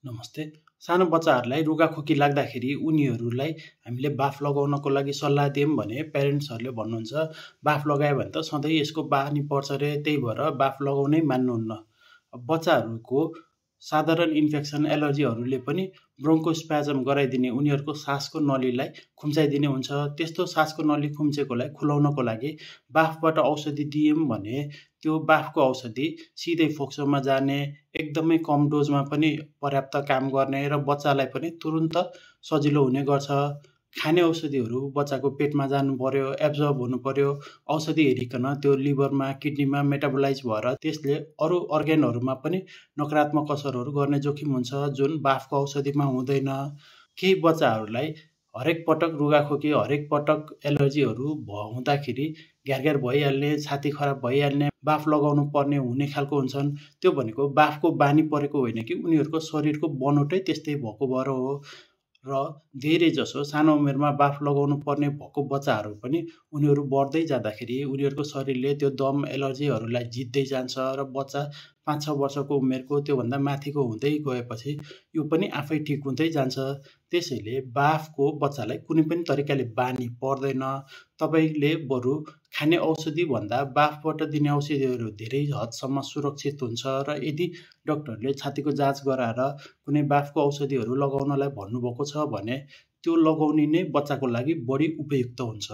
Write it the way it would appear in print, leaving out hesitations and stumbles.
नमस्ते। सानो बच्चाहरूलाई रुगाखोकी लाग्दाखेरि उनीहरूलाई हामीले बाफ लगाउनको लागि सल्लाह दियौँ भने प्यारेन्ट्सहरूले भन्नुहुन्छ बाफ लगायो भने त सधैँ यसको बानी पर्छ रे, त्यही भएर बाफ लगाउनै मान्नुहुन्न। बच्चाहरूको साधारण इन्फेक्सन एलर्जीहरूले पनि ब्रोङ्कोस्प्याजम गराइदिने, उनीहरूको सासको नलीलाई खुम्चाइदिने हुन्छ। त्यस्तो सासको नली खुम्चेकोलाई खुलाउनको लागि बाफबाट औषधि दियौँ भने त्यो बाफको औषधि सिधै फोक्सोमा जाने, एकदमै कम डोजमा पनि पर्याप्त काम गर्ने र बच्चालाई पनि तुरुन्त सजिलो हुने गर्छ। खाने औषधिहरू बच्चाको पेटमा जानु पर्यो, एब्जर्ब हुनु पर्यो, औषधि हेरिकन त्यो लिभरमा किडनीमा मेटाबोलाइज भएर त्यसले अरू अर्ग्यानहरूमा पनि नकारात्मक असरहरू गर्ने जोखिम हुन्छ जुन बाफको औषधिमा हुँदैन। केही बच्चाहरूलाई हरेक पटक रुगाखोकी, हरेक पटक एलर्जीहरू हुँदाखेरि घ्यार भइहाल्ने, छाती खराब भइहाल्ने, बाफ लगाउनु पर्ने हुने खालको हुन्छन्। त्यो भनेको बाफको बानी परेको होइन कि उनीहरूको शरीरको बनोटै त्यस्तै भएको भएर हो। र धेरै जसो सानो उमेरमा बाफ लगाउनु पर्ने भएको बच्चाहरू पनि उनीहरू बढ्दै जाँदाखेरि उनीहरूको शरीरले त्यो दम एलर्जीहरूलाई जित्दै जान्छ र बच्चा 5-6 वर्षको उमेरको त्योभन्दा माथिको हुँदै गएपछि यो पनि आफै ठिक हुँदै जान्छ। त्यसैले बाफको बच्चालाई कुनै पनि तरिकाले बानी पर्दैन। तपाईँले बरु खाने औषधि भन्दा बाफबाट दिने औषधिहरू धेरै हदसम्म सुरक्षित हुन्छ र यदि डाक्टरले छातीको जाँच गराएर कुनै बाफको औषधिहरू लगाउनलाई भन्नुभएको छ भने त्यो लगाउने नै बच्चाको लागि बढी उपयुक्त हुन्छ।